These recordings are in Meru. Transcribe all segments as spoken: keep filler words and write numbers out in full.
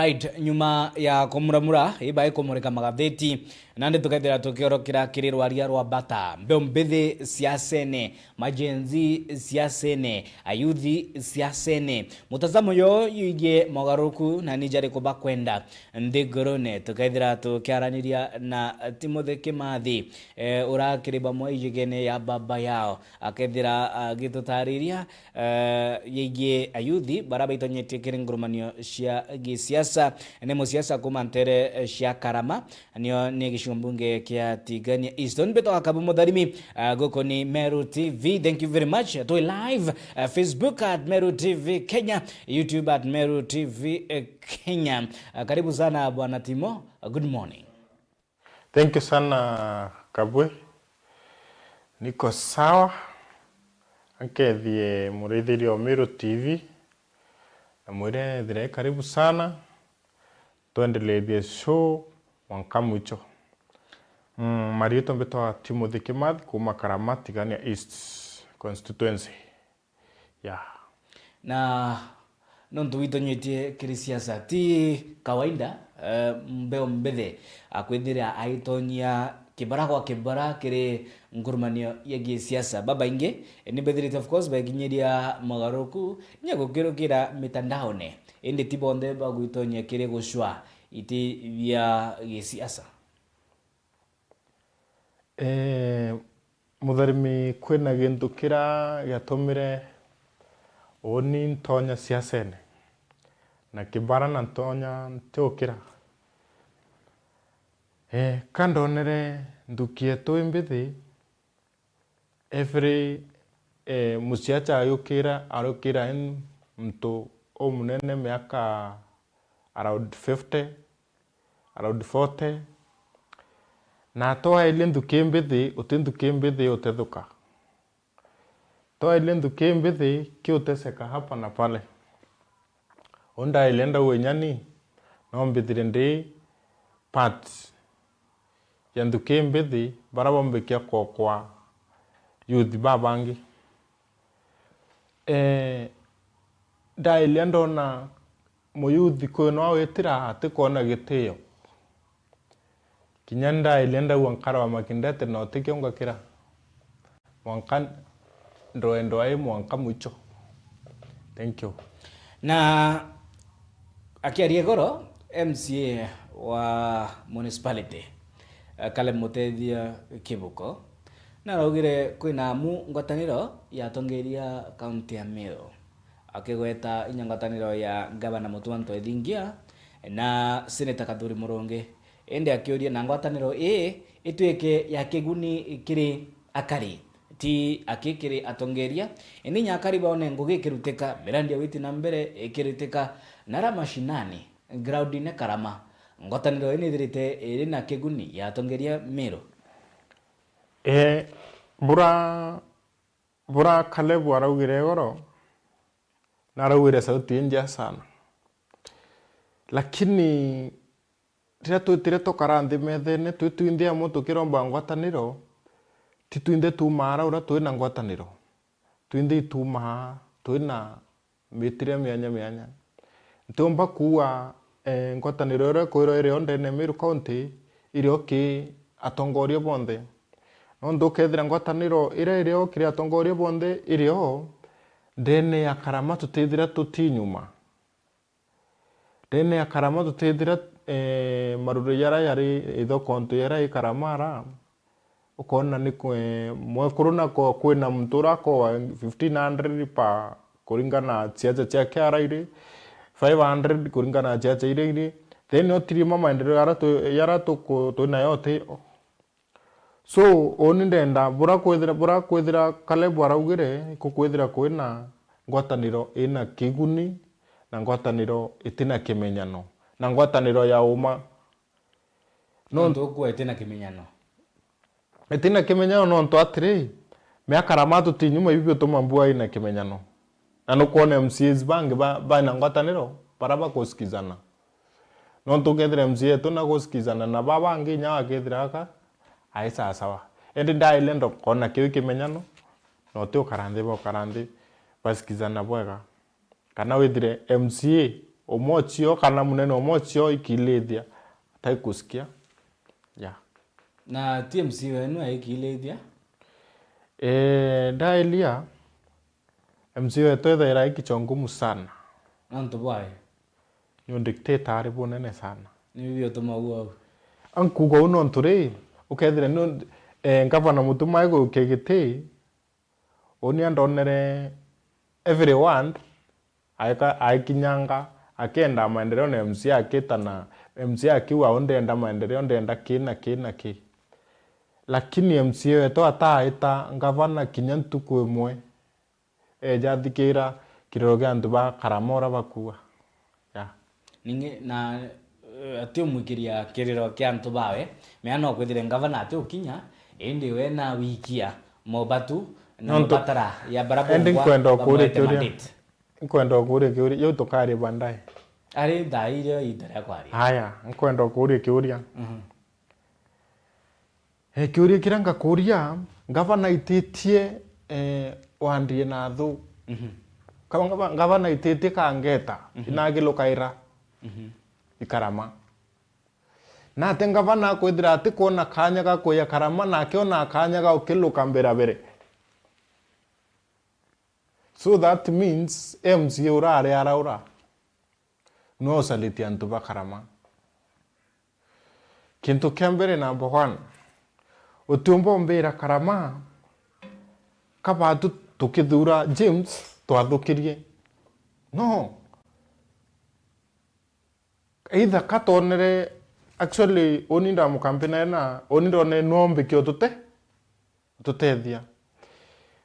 Right, nyuma ya kumuramura, iba ikumurika magatheti, nandi tukethira tukiorokera kiri rwaria rwa bata, mbeu mbithi siasene, majenzi siasene, ayuthi siasene, mutazamo yo yuigie mogaruruku na ni jariku bakwenda nthigurune, tukethira tukiaraniria na Timothy Kimathi, eh, urakiri bamwe ijigene ya baba yao, akethira agitutariria eh, yegie ayuthi bara baitonyetie kiri ngurumanio cia gisiasa. Ni musiasa kuma ntere, eh, cia Karama, nio ni gicigo mbunge kia Tigania East. Ni mbitwa Kabu Mutharimi, eh, guku ni Meru T V. Thank you very much. Twi live, eh, Facebook at Meru T V Kenya, YouTube at Meru T V, eh, Kenya. Eh, karibu sana Bwana Timo. Eh, good morning. Thank you sana, Kabwe. Niko sawa. Ankethie muraithiria o Meru T V. Na mwire ethire karibu sana. Twendelethie show mwanka mwicho. Mm, mariitwa mbitwa Timothy Kimathi kuma Karama, Tigania East Constituency. Yeah. Na nontu witonyetie kiri siasa, ti kawaida, eh, mbeu mbithe akwithira aitonyia kibara gwa kibara kiri ngurumanio ya gisiasa. Babaingi ni bethirite, of course, bakinyiria mogaruruku nya gukirukira mitandaone, indi ti bonthe bagwitonyia kiri gucwa iti bia gisiasa. Eh, Mutharimi, kwina gintu kira giatumire uuni ntonya siasene, na kibara na ntonya ntiukira. Eh, ka ndonere nthuki yetu imbithi, every, eh, musiacha ayukira, arukira in muntu umunene miaka around fifty, around forty. Na twairie nthuki mbithi, uti nthuki mbithi utethuka. Twairie nthuki mbithi, kiuteseka hapa na pale. Uu ndairie ndauga inyani, no mbithire ndi part ya nthuki mbithi, bara bombikia kokwa youth babangi. Eh, ndairia ndona muyuthi kwinwa witira atikwona gitio. Kinya ndairia ndaua nkarwa makindete na utikio ngakira. Mwanka ndwendwa i mwanka mwicho. Thank you. Na akiaria igoro, M C A wa municipality, eh, Caleb Mutethia Kibuko, naraugire kwina amu ngwataniro ya atongeria kaunti ya Meru, akigweta inya ngwataniro ya gavana Mutuma M'Ethingia na seneta Kathuri Murungi, indi akiuria na ngwataniro ii itwike ya kiguni kiri akari, ti aki kiri atongeria, indi inya akari baone ngugi ikirutika, mirandi ya witi na mbere ikirutika, na ara mashinani, groundine Karama, ngwataniro ii nithirite iri na kiguni ya atongeria Meru. Eh, bura, bura Caleb araugire igoro, na araugire sauti injea sana. Lakini riria twitire tukara nthi methene, twi twinthe amwe tukiromba ngwataniro, ti twinthe tuumaa ara uria twi na ngwataniro. Twinthe ituumaa twi na mitire mianya mianya. Ntiumba kuuga, eh, ngwataniro iria ikwirwa iri o ndene Meru County, iri o ki atongoria bonthe. Nontu ukethira ngwataniro iria iri o kiri atongoria bonthe iri o, ndene ya Karama tutithira tuti nyuma. Ndene ya Karama tutithira, eh, marure jaria jari ithokonto jaria i Karama ara, ukoona ni kwe-, mwekuru nako kwina muntu urakowa fifteen hundred pa kuringana na ciaca ciake arairi, five hundred kuringana na ciaca iria iri. Then utirima maendeleo jaria tu-, jaria tuku-, twinayo ti So, uuni ndenda, bura kwithira, bura kwithira Caleb araugire, ikukwithira kwina ngwataniro ina kiguni na ngwataniro itina kimenyano, na ngwataniro ya uma. No- Nontu ukua itina kimenyano. Itina kimenyano nontu atiri, miaka Karama tuti nyuma ibi biutuma mbua ina kimenyano. Na nukwona M C As bangi ba, baina ngwataniro, bara bakusikizana. Nontu ukethira M C A etu nagusikizana na ba bangi, inya akethira aka, ai sawa sawa. Indi ndaile ndokona kiu kimenyano, na uti ukara nthi, bokara nthi, basikizana bwega. Kana withire M C A Umwe ucio kana munene umwe ucio ikilithia, ataikusikia. Yeah. Na ti M C A wenu aikilithia? Eh, ndailia, M C A wetu ethaira ikicho ngumu sana. Nontu bwae? Ni undictator ari bunene sana. Ni bibi utuma uu au? Ankuga uu nontu ri, ukethira ni und-, eh, ngavana mutuma aigukia giti, uni andonere everyone aika-, aikinyanga, akienda maendeleo na M C A akitana, M C A akiuga, "Uu ndenda maendeleo, ndenda ki na ki na ki." Lakini M C A wetu ataita ngavana kinya ntuku imwe, eja athikira kiriro kia antu ba Karama uria bakua. Yeah. Ningi na, eh, atiumwikiria kiriro kia antu bawe, mea no kwithire ngavana atiukinya, indi we nawikia mobatu na Nontu, mobatara ya bara endi bongwa nkwenda ukuria bamwete kiuria. Mandate. Nkwenda ukuria kiuria, iu tukari baadaye. Ari thaa iria iita ria kwaria. Haya, nkwenda ukuria kiuria. Mhm. Eh, kiuria kiria ngakuria, ngavana aititie, eh, wandie na thu. Mhm. Ka-, ngava-, ngavana aititie kangeta, mhm, inagilukaira. Mhm. Ikarama. Nate ngavana akwithira atikwona kanya ga kuya Karama, nake ona kanya ga ukiluka mbirabire. So that means M C A urari araura no usaliti antu ba Karama. Kintu kia mbere, number one, utiumba umbira Karama, kaba tu-, tukithura James twathukirie. No. Either ka twonere, actually, uni ndamukampina na uni ndonere no mbiki utute-, ututethia.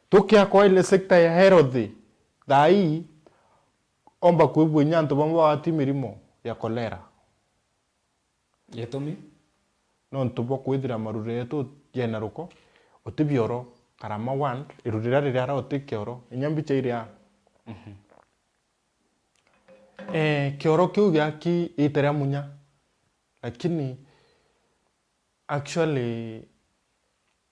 Tukiakwa ile sector ya health, thaa ii, omba kwibua inya antu bamwe bagwati mirimo ya cholera. Gitumi? Nontu bwa kwithira marurire yetu yena ruko, uti bioro, Karama one, iruri riria riri ara uti kioro, inya mbicha iria. Mhm. Eh, kioro kiu giaki ite ria munya, lakini actually,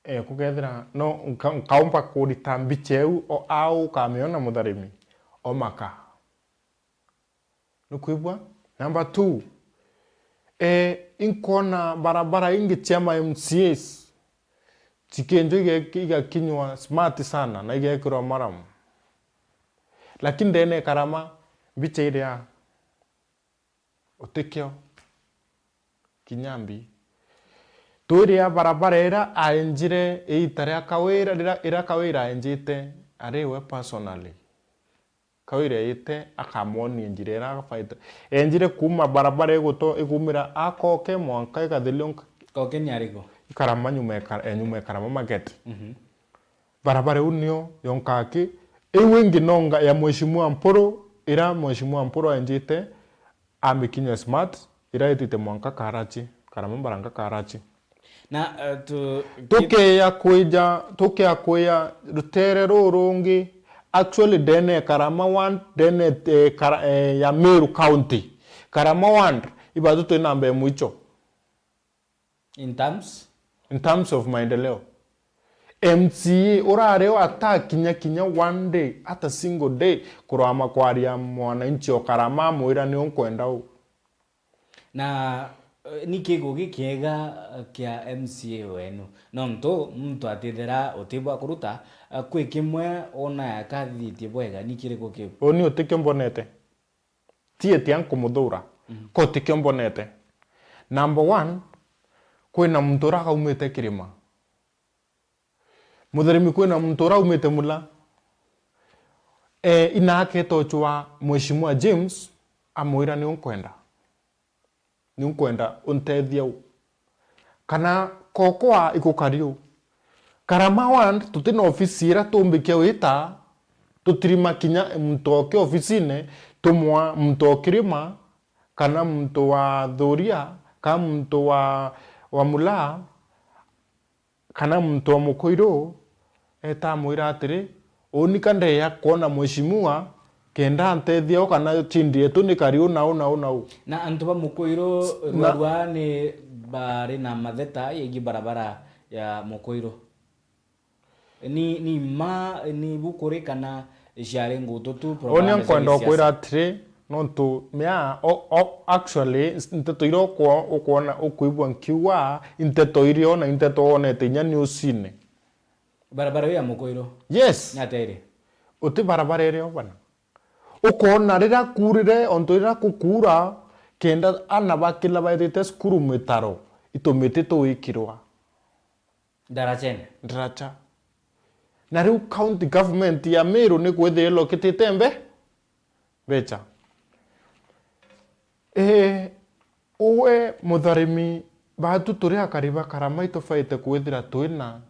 eh, kugethira no nka-, nkaumba kurita mbicha iu o au ukamiona mutharimi, o maka. Nukwigua? Number two, eh, inkwona barabara ingi cia ma M C As cikinjwa ige-, igakinywa smart sana na igekirwa maramu. Lakini ndene Karama, mbicha iria utikio. Kinya mbi. Twiria barabara ira aenjire iita ria Kawira, rira, ira Kawira aenjite ari we personally. Kawira aite akamwonie njira ira agabaita. Enjire kuuma barabara iguto-, igumira Akoke mwanka igathiria nka-, Koke ni arigo? Ikarama nyuma ya Kar-, eh, nyuma ya Karama Market. Mhm. Barabara iu nio yonka aki. Iu ingi nonga ya Mheshimiwa Mpuru, ira Mheshimiwa Mpuru aenjite, amikinya smart, ira itite mwanka Karachi, Karama mbaranga Karachi. Na, eh, tu-, tukeya kwija, tukeya kwija rutere ruru rungi, actually, ndene Karama one, ndene, eh, Kara-, eh, ya Meru County. Karama one, ibatu twi namba imwe icho. In terms? In terms of maendeleo. M C A urari o atakinya kinya one day, ata single day, kurama kwaria mwananchi o Karama amwira ni unkwenda u. Na, eh, ni kigo gikiega, eh, kia M C A wenu? Nontu muntu atithira utibwa kuruta, eh, kwi kimwe ona yakathithitie bwega, ni kiriku kiu? Uni utikio mbonete. Ti eti a nkumuthura, mm, ko tikio mbonete. Number one, kwina muntu uria aumite kirima. Mutherimi kwina muntu uria aumite mula. Eh, inake itochwa Mheshimiwa James, amwira ni unkwenda. Ni unkwenda untethia u. Kana kokwa ikukari u. Karama one, tuti na ofisi ira tumbikia wita, tutirima kinya muntu oke ofisine, tumwa muntu okirima, kana muntu wa thuria, kana muntu wa, wa mulaa, kana muntu wa mukuiru, eta amwira atiri, uni ka ndeya kwona mheshimiwa, kenda antethia u kana chindi yetu ni kari u na u na u na u. Na antu ba mukuiru, na rwarua ni bari na matheta yegi barabara ya mukuiru. Ni, ni ma, ni bukuri kana ciari ngutu tu, propaganda cia gisiasa? Uni nkwenda ukwira atiri, Nontu mea, o, o, actually, nteto iria ukwo-, ukwona, ukwigua nkiuga, i nteto iria ona i nteto wonete inya newsine. Barabara iyo ya Mukuiru? Yes. Ni atia iri? Uti barabara iria ubana. Ukoona riria kuurire, ontu riria kukuura, kenda ana bakila baithite cukuru mitaro, itu miti tuwikirwa. Ndarachene. Ndaracha. Na riu county government ya Meru ni kwithirwa ilokitite mbe-, mbecha. Ee, uwe mutharimi, baatu turi akari ba Karama itubaite kwithira twina.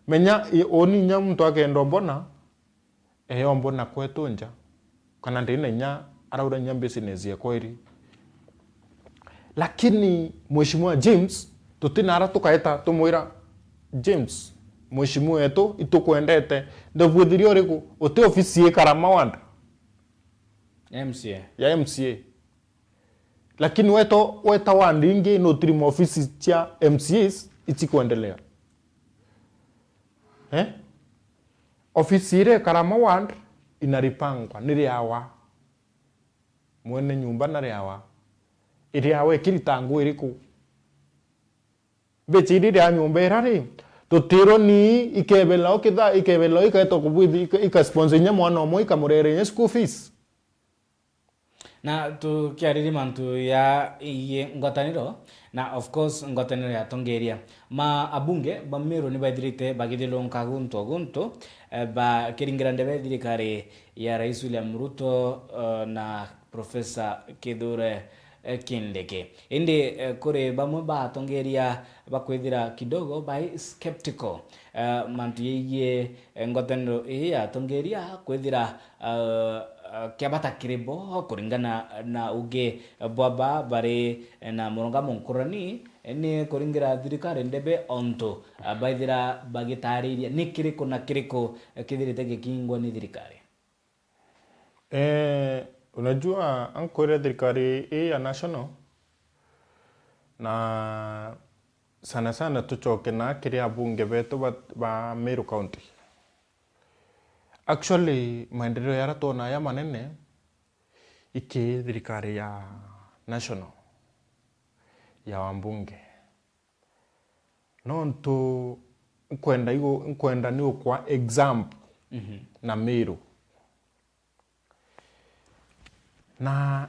Menya, i-, uuni inya muntu akenda umbona, eyo mbona kwetu nja, kana ndina inya araura inya business yakwa iri. Lakini Mheshimiwa James, tutinara tukaeta tumwira, "James, Mheshimiwa wetu, itukwendete." Ndabwithirie uriku? Uti ofisi ikara Mawanda? M C A. Ya M C A. Lakini weto, weta wandi ingi nutiri maofisi cia M C As ichikwendelea. Eh? Ofisi iria ikara Mawand inaripangwa ni riawa. Mwene nyumba na riawa. Iriawa ikirita nguo iriku? Mbecha iria iria nyumba ira ri, tutirwo ni ikebela o kitha-, ikebela o ikaetwa kubwithi, ika-, ikasponsor inya mwana umwe ikamurere inya school fees. Na tukiariria mantu ya, igie ngwataniro, na of course ngwataniro ya atongeria, ma abunge ba Meru ni baithirite bagithiurunka guntu o guntu, eh, bakiringira ndebe thirikari ya Rais William Ruto, eh, na Professor Kithure, eh, Kindiki. Indi, eh, kuri bamwe ba atongeria bakwithira kidogo bai skeptical, eh, mantu yegie, eh, ngwataniro ii ya atongeria kwithira, eh, eh, kia bata kiri bo kuringana na uge bwa ba bari na murungamo nkurani, eh, ni kuringira thirikari ndebe ontu, eh, baithira bagitariria ni kiriku na kiriku, eh, kithirite gikingwa ni thirikari. Eh, unajua, ankwire thirikari ii ya national, na sana sana tucoke na kiri abunge betu ba, ba Meru County. Actually, maendeleo yaria twona ya manene iki thirikari ya national, ya wambunge. Nontu nkwenda igu-, nkwenda ni ukwa example Mhm. na Meru. Na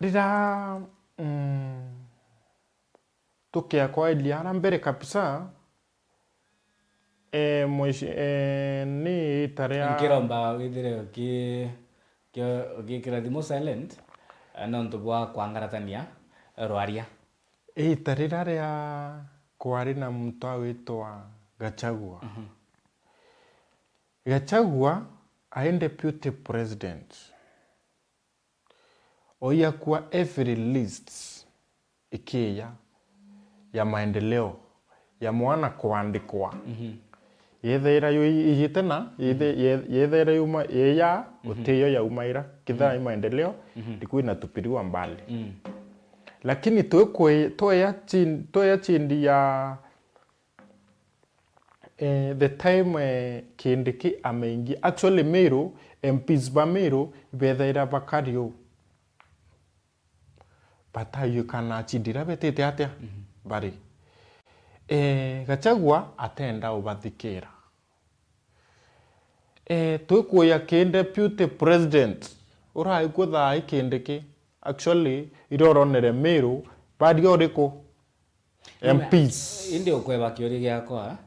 riria, mm, tukia kwa Eliara mbere kabisa, eh, mwici-, eh, ni ita ria Nkiromba withire uki-, kio-, ugikira thimu silent, eh, nontu bwa kwangaratania, eh, rwaria. Ita riria ria kwari na muntu awitwa Gachagua. Mhm. Gachagua ai deputy president. Oiya kwa every list ikiya ya maendeleo ya mwana kwandikwa. Mhm. Yethaira yo iyite na, yethe-, Mhm. ye-, yethaira yuma, yeya, Mhm. utiyo yaumaira. Kithaa Mhm. i maendeleo, Mhm. ndikwi na tupiriwa mbali. Mm. Lakini twikwi-, tweya chin-, tweya chindi ya, eh, the time, eh, Kindiki ameingia. Actually, Meru, M Ps ba Meru, bethaira bakari uu. Batayukana chindi iria betite atia? Mhm. Bari. Eh, Gachagua atenda ubathikira. Eh, twikuya ki deputy president, urai ku thaa i Kindiki. Actually, iria uronere Meru, bari uriku? Nina-, M Ps. Indi ukweba kiuria giakwa,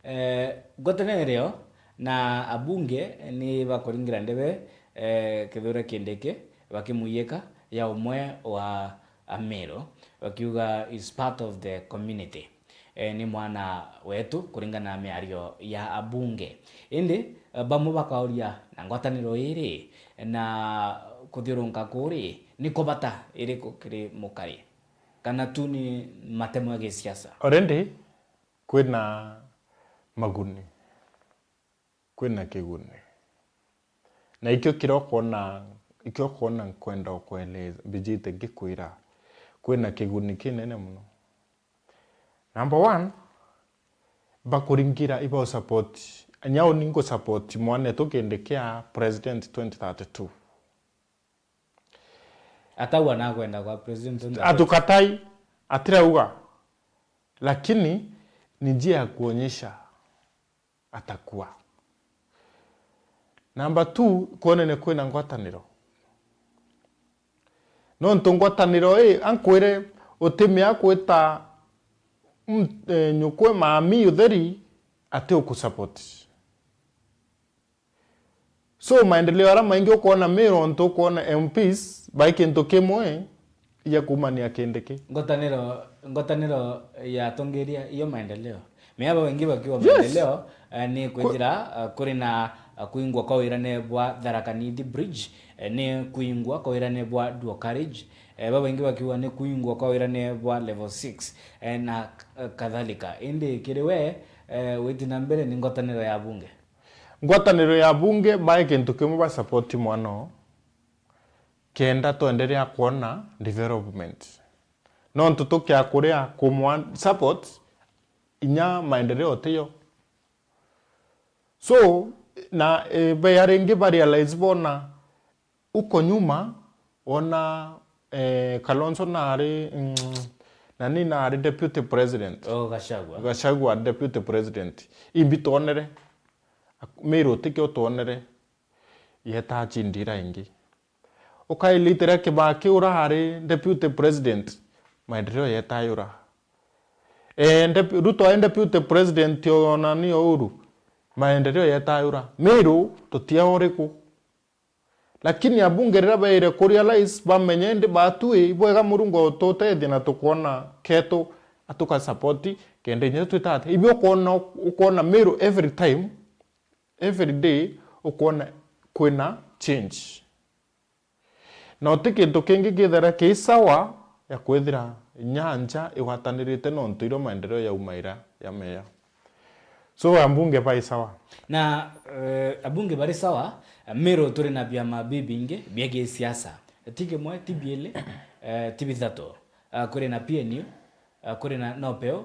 eh, ngwataniro na abunge ni bakuringira ndebe, eh, Kithure Kindiki bakimwiyika ya umwe wa Ameru, bakiuga is part of the community. Eh, ni mwana wetu kuringana na miario ya abunge. Indi, eh, bamwe bakauria, na ngwataniro iri na kuthiurunka kuri ni kubata iriku kiri mukari? Kana tu ni matemo ya gisiasa? Already kwina maguni, kwina kiguni. Na ikio kiria ukwona, ikio ukwona nkwenda ukweleza, mbijite ngikwira, kwina kiguni kinene muno. Number one, bakuringira iba usupport, nyau ningu support mwanetu kindi kia president twenty thirty-two. Ataua na kwenda kwa president. Hatukatai, atirauga. Lakini ni njia ya kuonyesha atakuwa. Number two, kwonene kwina ngwataniro. Nontu ngwataniro ii, ankwire, utimia kwita m-, eh, nyukwe mami utheri ati ukusupport. So, maendeleo aria maingi ukwona Meru, ontu ukwona M Ps bai kintu kimwe, ya kuumania kindi ki. Ngwataniro, ngwataniro ya atongeria iyo maendeleo. Mea babaingi bakiuga, yes, maendeleo, eh, ni kwithira, eh, kuri na, eh, kuingwa kwa wirane bwa Tharaka Nithi Bridge, eh, ni kuingwa kwa wirane bwa dual carriage, eh, babaingi bakiuga ni kuingwa kwa wirane bwa level six, eh, na, eh, kadhalika. Indi kiri we, eh, witi na mbere ni ngwataniro ya bunge. Ngwataniro ya bunge bae kintu kimwe ba support mwana oo, kenda twenderea kwona development. Nontu tukia kuria kumwa support, inya maendeleo tiyo. So, na, eh, bea ringi ba realize bona uko nyuma, ona, eh, Kalonzo nari, mm, nani nari deputy president. Oh, Gachagua. Gachagua deputy president. Imbi twonere. Meru tikio twonere. Yeta chindira ingi. Ukailitira Kibaki ura ari deputy president, maendeleo yeta yura. Eh, dep-, Ruto ari deputy president, ona ni Uhuru, maendeleo yeta yura. Meru tutia uriku. Lakini abunge riria baire ku realize, bamenye indi batui, ibwega Murungu ututethie na tukwona ketu, atuka support, kenda inya twita atia. Ibi ukwona, ukwona Meru every time, every day, ukwona kwina change. Na uti kintu kingi kithera ki sawa ya kwithira nyanja igwatanirite nontu irio maendeleo yaumaira ya meya. So, ambunge bai sawa. Na, eh, abunge bari sawa, Meru turi na biama bibingi bia gisiasa. Ti kimwe, ti biili, eh, ti bithatu. Ah, kuri na P N U, ah, kuri na Nopeu,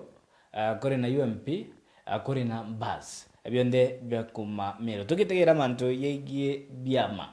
ah, kuri na U M P, ah, kuri na Mbas. Bionthe bia kuma Meru. Tugitegera mantu yaigie biama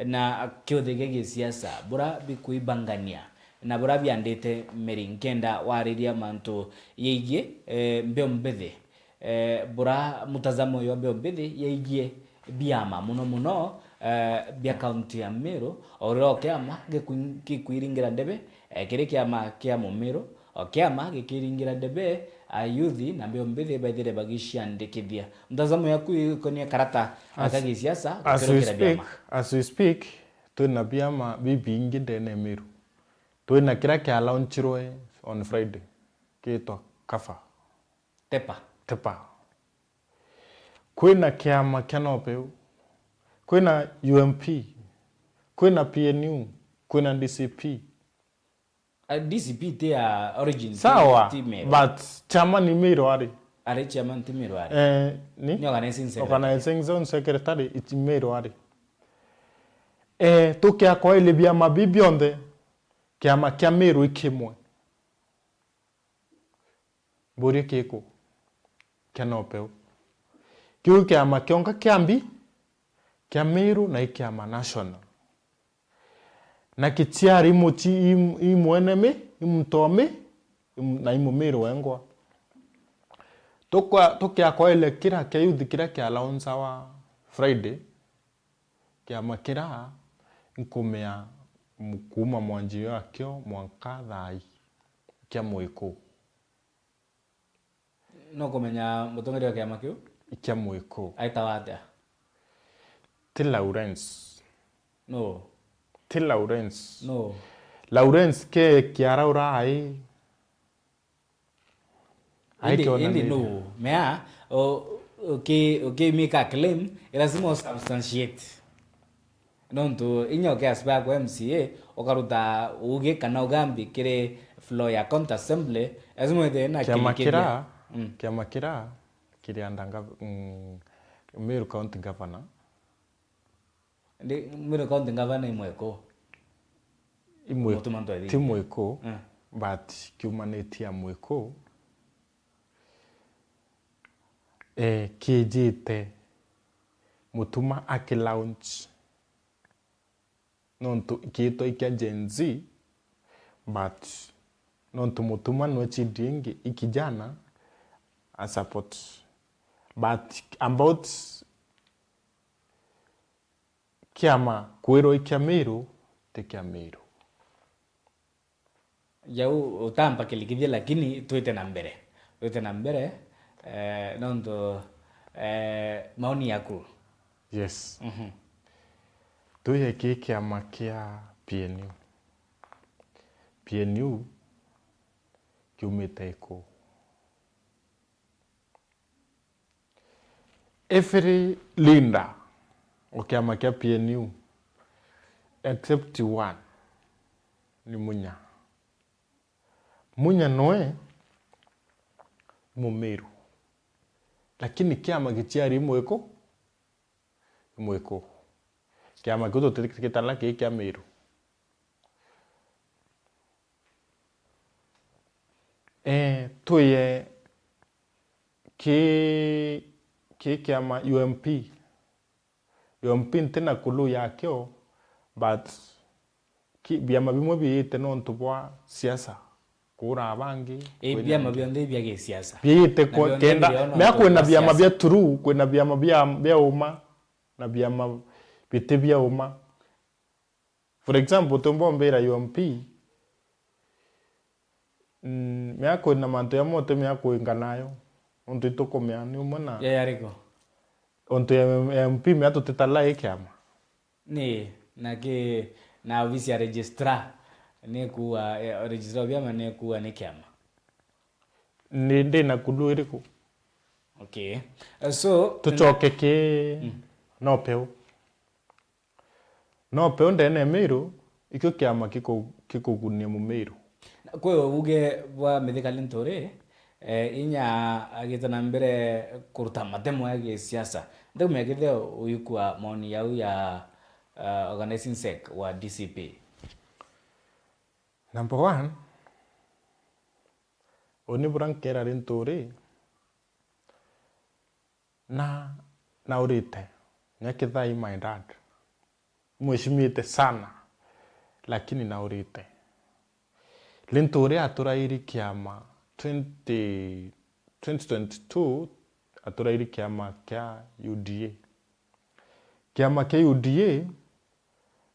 na kiuthi gia gisiasa, bura bikuibangania na bura biandite miri, nkenda wariria mantu yaigie, eh, mbeu mbithi. Eh, bura mutazamo yo mbeu mbithi yaigie biama, muno muno, eh, bia kaunti ya Meru, o riria o kiama giku-, gikwiringira ndebe, eh, kiri kiama kia Mumiru, o kiama gikiringira ndebe, ayuthi na mbeu mbithi baithire bagiciandikithia. Mutazamo yaku ikonie karata, eh, ka gisiasa gukurukira biama? As we speak, twina biama bibingi ndene ya Meru. Twina kiria kia launchirwe on Friday, gitwa Kafa. Tepa. Tepa. Kwina kiama kia Nopeu, kwina U M P, kwina P N U, kwina D C P. Ah, D C P ti ya origin, ti, sawa, ti Meru. But chairman ni Meru ari. Ari chairman ti Meru ari. Eh, ni? Ni organizing secretary. Organizing zone secretary, it's Meru ari. Eh, tukia koile biama bi bionthe, kiama kia Meru i kimwe. Mburie kiku kia Nopeu. Kiu kiama kionka kia mbi, kia Meru na i kiama national. Na kichiari imuchi im-, imwene mi, imtomi, im-, na imumiru wengwa. Tukwa-, tukia koile kira kia youth kiria kia launchawa Friday, kiama kira nkumea mu-, kuuma mwanjio yakio mwanka thaa ii kia mwiku. No kumenya mutongeria wa kiama kiu? Kia mwiku. Aitawa atia? Ti Lawrence. No. Ti Lawrence. No. Lawrence ke kiaraura ai. Ai indi, kionanirie. Indi no. Mea, o-, uki-, ukimika claim, lazima usubstantiate. Nontu inya ukiaspire kwa M C A, ukaruta uugi kana ugambi kiri floor ya county assembly, lazima withire na kiama kiria, mm, kiama kiria kiri under gov-, mm, Meru County Governor. Ndi, Meru County Governor imwe ku? Imwe, mutuma ntwethithia. Ti mwiku, mm, but kiumanitie ya mwiku. Eh, kijite mutuma aki launch. nontu kiitwa i kia Gen Z, but nontu mutuma nwe chidi ingi i kijana, a support. But about kiama kwirwa i kia Miru, ti kia Miru. Jau utamba kilikithia, lakini twite na mbere, twite na mbere eh, nontu eh, maoni yaku. Yes. Mhm. Tuye ki kiama kia P N U. P N U kiumite iku? Every leader o kiama kia P N U except one ni Munya. Munya noe Mumiru, lakini kiama giciari imwe iku, imwe iku. Kiama kiu tutigitara ki kia Miru. Eh, tuye ki, ki kiama U M P. U M P nti na kulu yakio, but ki, biama bimwe biite nontu bwa siasa, kuura bangi. Ii, biama bionthe bia gisiasa biite kenda. Mea kwina biama bia turu, kwina biama bia, bia uma, na biama biti bia uma. For example, tumbombira U M P, mm, mea kwina mantu jamwe uti mea kwinga nayo, nontu itukumea ni umwe na ya yariko. Untu ya M P mea tutitala i kiama. Ni, na ki, na ofisi ya registrar ni kuwa, eh, registrar wa biama ni kuwa ni kiama. Ni, ndi na kulu iriku? Okay. Eh, so, tucoke ki, mm, no peu. No peu ndene ya Miru, ikio kiama kiku-, kikugunia Mumiru. Kwi uge bwa Mithika Linturi, eh, inya agite na mbere kuruta matemo ya gisiasa. Ntikumenya kethira uikua maoni yau ya, eh, organizing sec wa D C P. Number one, uni bura nkera Linturi, na, naurite. Nyakithai my dad. Mwishimite sana, lakini naurite. Linturi aturairi kiama twenty, twenty twenty-two, aturairi kiama kia U D A. Kiama kia U D A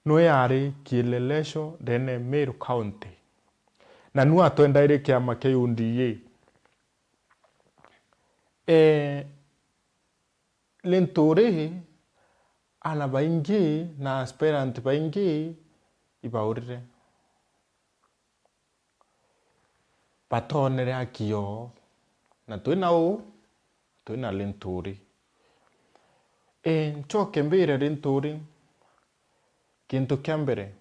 nwe yari kielelesho ndene Meru County. Na nu atwendaire kiama kia U D A. Eh, Linturi, ana baingi na aspirant baingi ibaurire. Batonere aki yoo, na twina uu, twina Linturi. Ii, ncoke mbire Linturi, kintu kia mbere,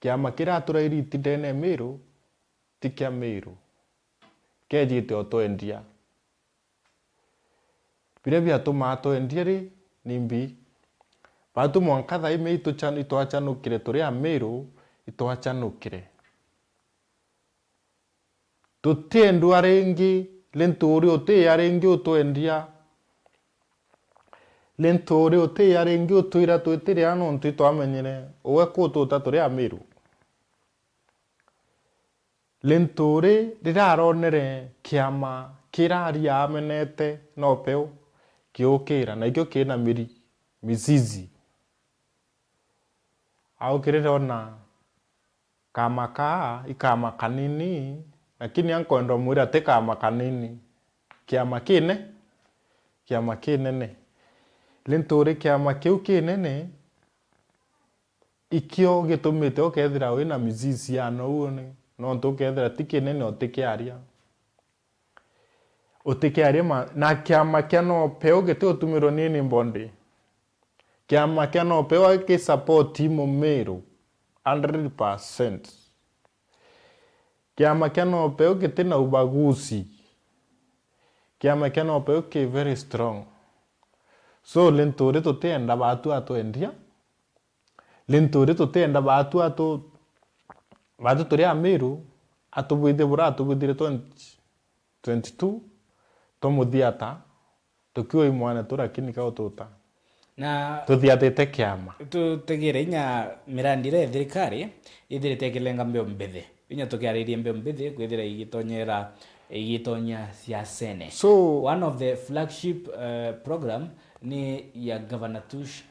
kiama kiria aturairiti ndene Meru, ti kia Meru. Kejite o twendia. Biria biatumaa twendia ri, ni mbi. Batu mwanka thaa imi ituchan-, itwachanukire turi Ameru, itwachanukire. Tutiendwa ringi, Linturi utiya ringi utwendia. Linturi utiya ringi utwira twitiria nontu itwamenyire uwe kututa turi Ameru. Linturi riria aronere kiama kiraria amenete no peu kiukira, na ikio kina miri, mizizi. Aukirire ona kama kaa, i kama kanini, lakini ankwenda umwira ti kama kanini. Kiama kine-, kiama kinene. Linturi kiama kiu kinene, ikio gitumite ukethira wina mizizi ya nou ni, nontu ukethira ti kinene utikiaria. Utikiaria ma-, na kiama kia no peu giti utumirwe ni anybody. Kiama kia no peu aki support Mumiru hundred percent. Kiama kia no peu giti na ubaguzi. Kiama kia no peu ki very strong. So, Linturi tutienda batu atwendia. Linturi tutienda batu atu-, batu turi Ameru, atubwithie bura atubwithire twenty twenty-two, tumuthiata, tukiwa imwana tu lakini kaututa. Na tuthiatite kiama. Tutegere inya mirandi iria ya thirikari ithirite ikilenga mbeu mbithi. Inya tukiaririe mbeu mbithi kwithira igitonyera, igitonya siasene. So, one of the flagship, uh, program ni ya Governor Tush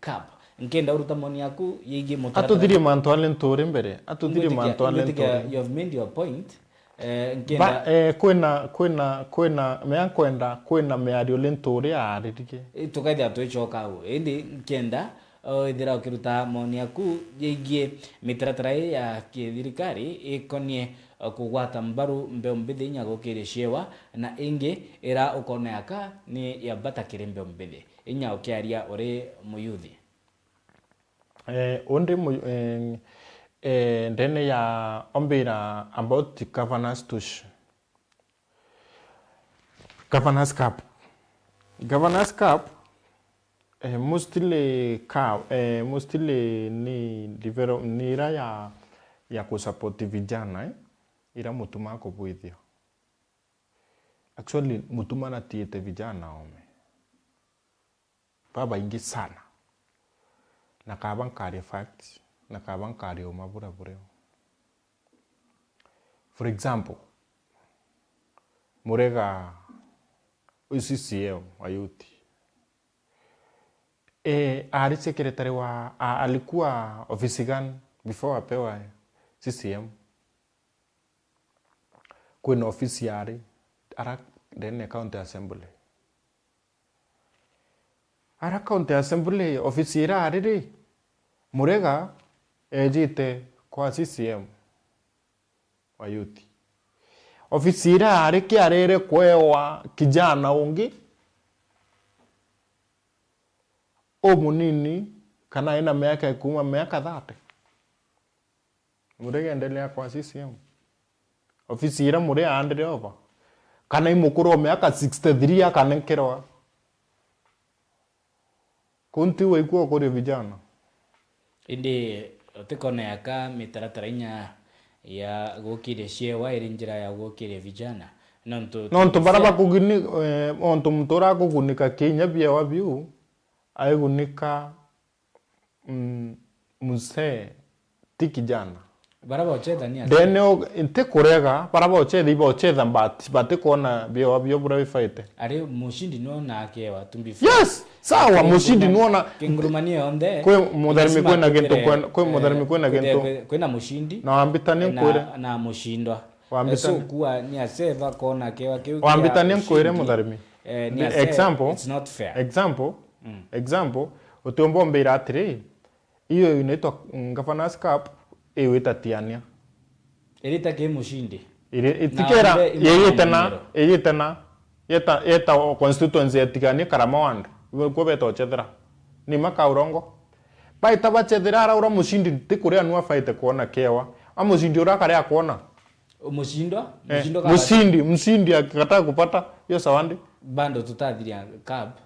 Cup. Nkenda uruta maoni yaku yigii mutaratara. Atuthirie mantu ale nturi mbere. Atuthirie mantu ale nturi. You have made your point. Eh, nkenda ba, eh, kwina, kwina, kwina, mea nkwenda, kwina miario le nturi aaririe. Eh, tukaithira twicoka au. Indi nkenda, oh, ithira ukiruta maoni yaku yigii mitaratara ii ya kithirikari ikonie, oh, kugwata mbaru mbeu mbithi inya gukiria ciewa, na ingi ira ukona yaka ni ya bata kiri mbeu mbithi. Inya ukiaria uri muyuthi. Eh, undi mu-, eh, eh, ndene ya ombira about Governor's Tush. Governor's Cup. Governor's Cup, eh, mostly ka-, eh, mostly ni develop-, ni ira ya, ya kusupport vijana, eh, ira mutuma kubwithia. Actually, mutuma natiite vijana ome. Babaingi sana. Na kaba nkaria facts, na kaba nkaria uma buria burio. For example, Murega, uyu C C M wa youth. Eh, ari secretary wa, a-, alikuwa ofisi gani before apewa C C M? Kwina ofisi yari, ara ndene County Assembly. Ara County Assembly, ofisi ira ari ri, Murega ejite kwa C C M wa youth. Ofisi ira ari kiarere kwewa kijana ungi umunini, kana ena miaka ya kuuma miaka thirty. Murega endelea kwa C C M. Ofisi ira Murega andire over. Kana i mukuru o miaka sixty-three akanenkerwa. Kunti waikua ukuria vijana. Indi utikona yaka mitaratara inya ya gukiria ciewa iri njira ya gukiria vijana. Nontu, nontu baria bakugini-, eh, nontu muntu uria akugunika kinya biewa biu, aigunika Mm, mzee, ti kijana. Bara bocetha ni atia? Then o-, nti kurega, bara bocetha, ibocetha, but batikwona biewa bio buria bibaite. Ari mucindi nuona akewa, to be fair. Yes! Sawa, mucindi nuona. Kingurumania yonthe, kwi mutharimi kwina gintu, kwi mutharimi kwina gintu. Kwina mucindi. Na wambitania nkwire. Na mucindwa. Wambitania. So, kuwa ni acetha kona akewa kiu. Wambitania nkwire mutharimi. Eh, ni acetha, example, it's not fair. Example, example, utiumba umbira atiri, iyo inaitwa Governor's Cup, iyo itatiania. Irita ki mucindi. Iri-, itikera, na wambe imwe yeyite na, munyero. Yeyite na, yeta, yeta o constituency etiganie Karama Ward. Iwe kuo beta uchethera. Ni maka urongo. Baita bachethera ara ura mucindi, ti kuria nua faite kuona kewa. A mucindi ura akaria kuona. Mucindwa, eh, mucindwa kama mucindi, mucindi akikataa kupata hiyo sawandi. Bando tutathiria cup,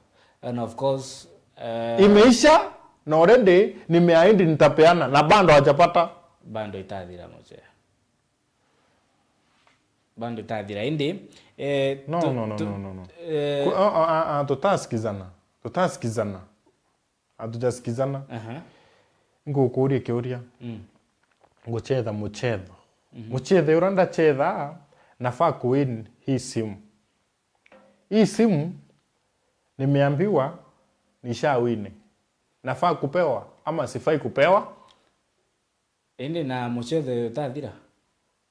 and of course, eh, imeisha, na already nimeahidi nitapeana, na bando hajapata. Bando itathira, mzee. Bando itathira, indi, eh, no, tu-, no, no, tu-, no, no, no. Eh, ku-, ah, ah, ah, ah, tutasikizana. Tutasikizana. Hatujasikizana. Aha. Ngukuria kiuria. Mm. Nguchetha muchetho. Mhm. Muchethe uria ndachetha, nafaa kuwin hii simu. Hii simu nimeambiwa nishawin. Nafaa kupewa ama sifai kupewa? Indi na muchetho uyu utathira?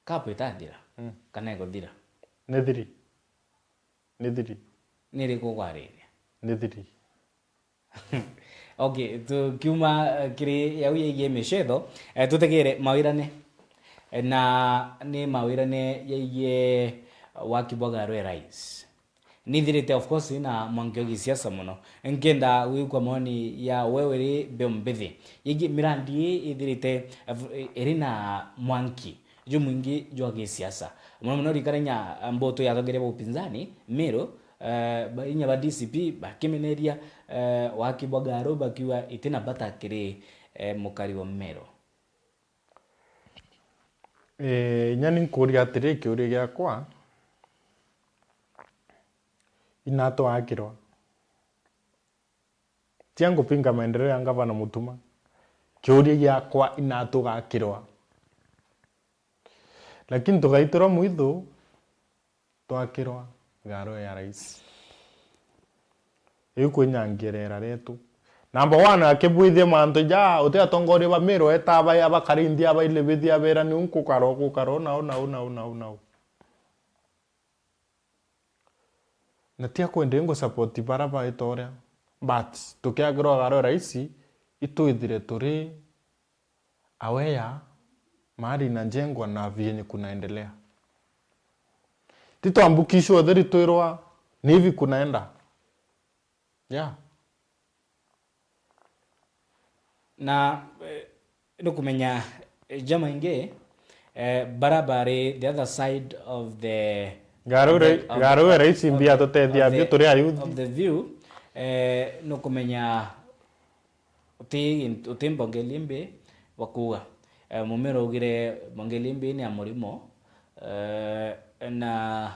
Cup itathira? Mm. Kana iguthira? Ni thiri. Ni thiri. Ni iriku ukwariria? Ni thiri. Okay, tukiuma, eh, kiri yau yegie michetho, eh, tutegere mawirane. Eh, na ni mawirane yegie waki bwa Garu Airlines. Nithirite, of course, na mwanki wa gisiasa muno. Nkenda gwikwa maoni ya wewe ri mbeu mbithi. Yegie mirandi ii ithirite, eh, iri na mwanki jumwingi jwa gisiasa. Muno muno rikara inya mboto ya atongeria ba upinzani, Meru, eh, ba, inya ba D C P, bakimeneria, eh, waki bwa Garu, bakiuga itina bata kiri, eh, mukari wa Meru. Eh, inya ni nkuria atiri, kiuria giakwa, inatwakirwa? Tia ngupinga maendeleo ya ngavana Mutuma. Kiuria giakwa, ina tugakirwa? Lakini tugaitirwa mwithu, twakirwa igaro ya rais. Iu kwinyangirera retu. Number one, akibwithia mantu ja, uti atongoria ba Meru eta aba, aba Karindi, aba Ilibithia, abera ni unkukaro, kukaro, nau, nau, nau, nau, nau. Na ti akwenda ingu support bara baita uria. But tukiagirwa igaro ya rais, itwithire turi aware ya mahali inajengwa na vyenye kunaendelea. Ti twambukishwa utheri twirwa ni hivi kunaenda. Yeah. Na, eh, nukumenya, eh, jamaingi, eh, bara bari the other side of the, Garu of the, re-, of garu the, rais of mbia the, tutethia of bio the, turi ayuthi. Of the view, eh, nukumenya uti, uti mbongeli mbi bwa kuuga. Eh, Mumero augire mbongeli mbi ni ya murimo, eh, na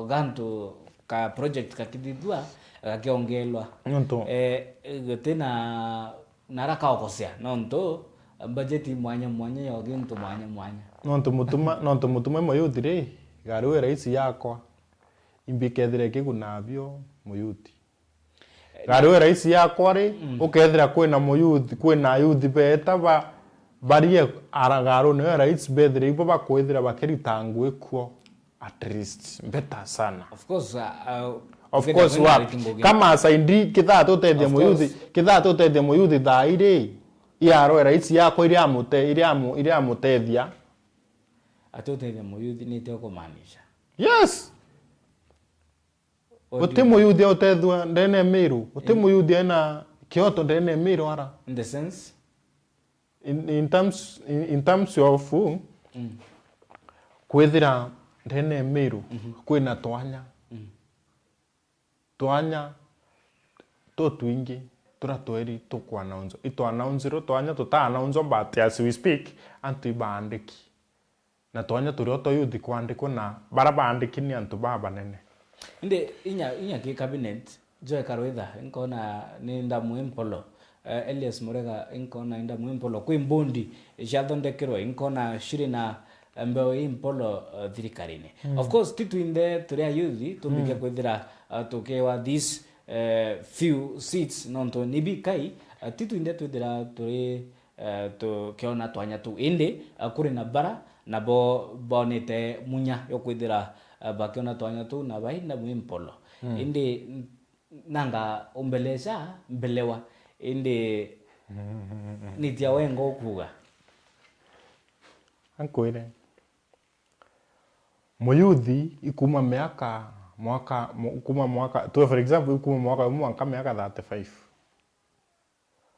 gantu ka project kakithithua, gakiongelwa. Nontu Eh, guti na, na ara kaogosea, nontu budget mwanya mwanya ya gintu mwanya mwanya. Nontu Mutuma, nontu Mutuma i muyuthi ri, gari we rais yakwa, imbi kethira ikiguna bio muyuthi. Gari we rais yakwa ri, ukethira kwina muyuthi, kwina ayuthi beeta ba, barie ara garune ya rais, bethire ibo bakwithira bakirita ngui kuo, at least better sana. Of course, uh, uh, Of course, kwina what? Kama asaindi, kithaa tutethia muyuthi, kithaa tutethia muyuthi thaa iri, iaro ya rais yakwa iria amute-, iria amu-, iria amutethia. Ati utethia muyuthi ni tio kumaanisha? Yes. What do you mean? Uti muyuthi utethua ndene ya Meru, uti muyuthi ena kioto ndene ya Meru ara. In the sense? In, in terms, in, in terms of, uh, kwithira ndene ya Meru kwina twanya. Twanya tutwingi turia tweri tukwanaunswa. Itwanaunsirwe twanya tutaanaunswa, but as we speak, antu ibaandiki. Na twanya turio twa youth kwandikwa na bara baandiki ni antu babanene. Indi inya, inya ki cabinet, Joe Karwitha, inkona ni ndamu impolo. Eh, Elias Murega, inkona ni ndamu impolo. Kwi mbondi ciathondekerwe, inkona ciri na mbeo impolo, eh, thirikarine. Of course, ti twinthe turi a youth, tumbike kwithira, eh, tukiwa these, eh, few seats, nontu ni bikai, eh, ti twinthe twithira turi eh, tukiona twanya tuu. Indi, eh, kuri na bara nabo bonete munya yo kwithira, eh, bakiona twanya tuu na baina mwimpolo. Indi n-, nanga umbeleca mbelewa, indi nitia wenga ukuga? Ankwire, muyuthi ikuma miaka, mwaka, mu-, kuma mwaka, tue for example, ikuma mwaka umwe mwanka miaka thirty-five.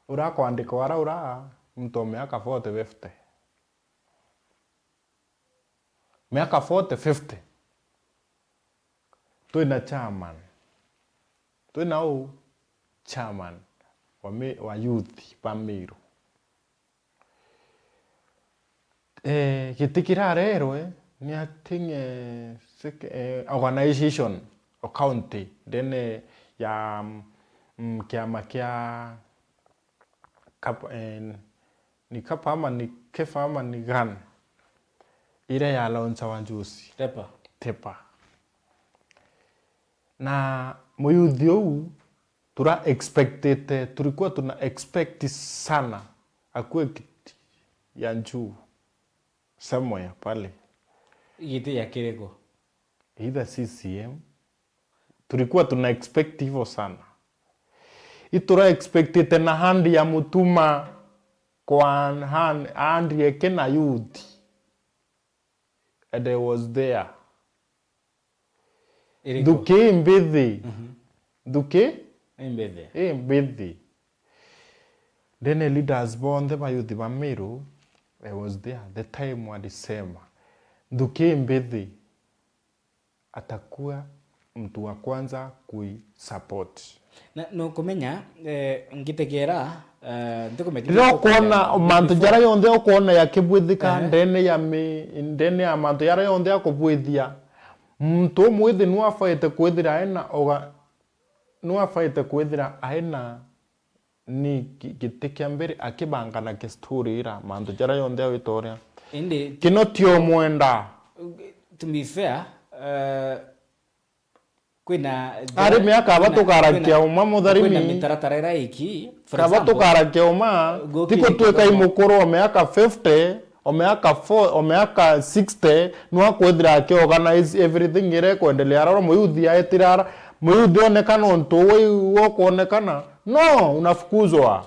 Urakwandikwa ara ura muntu o miaka forty, fifty. Miaka forty, fifty. Twina chairman. Twina u chairman wa mi-, wa youth ba Meru. Eh, giti kirarerwe ni, I think, eh, sec-, eh, organization o county ndene ya, mm, kiama kia Kap-, eh, ni Kapa ama ni Kefa ama ni Gan, iria ya launchawa njusi. Tepa. Tepa. Na muyuthi uu tura expectite, tulikuwa tuna expect sana akue kiti ya juu somewhere pale. Giti ya kiriko? Either C C M. Tulikuwa tuna expect hivyo sana. Itura expectite na hand ya Mutuma kwa hand, hand yake na youth. And I was there. Iriku? Nthuki imbithi. Mhm. Nthuki? Imbithi. Imbithi. Ndene leaders bonthe ba youth ba Meru, I was there. The time walisema, nthuki imbithi atakuwa mtu wa kwanza kui support. Na nukumenya, eh, ngitegera, eh, ntikumenya riria ukwona mantu jaria yonthe ukwona yakibwithika ndene ya mi-, ndene ya mantu jaria yonthe akubwithia, muntu umwithi nu abaite kwithira aina oga-, nu abaite kwithira aina ni ki-, giti kia mbere akibanga na ki story ira, mantu jaria jonthe awita uria. Indi Kino ti omwenda. To be fair, eh, kwina Ari miaka aba tukarakia uma, mutharimi. Kwina mitaratara ira iki, for example, kaba tukarakia uma, tiko twika imukuru o miaka fifty, o miaka four, o miaka sixty, nwa kwithira aki organize everything ira ikwendelea ara, muyuthi aetire ara, muyuthi onekana untu uu wokwonekana. No, unafukuzwa.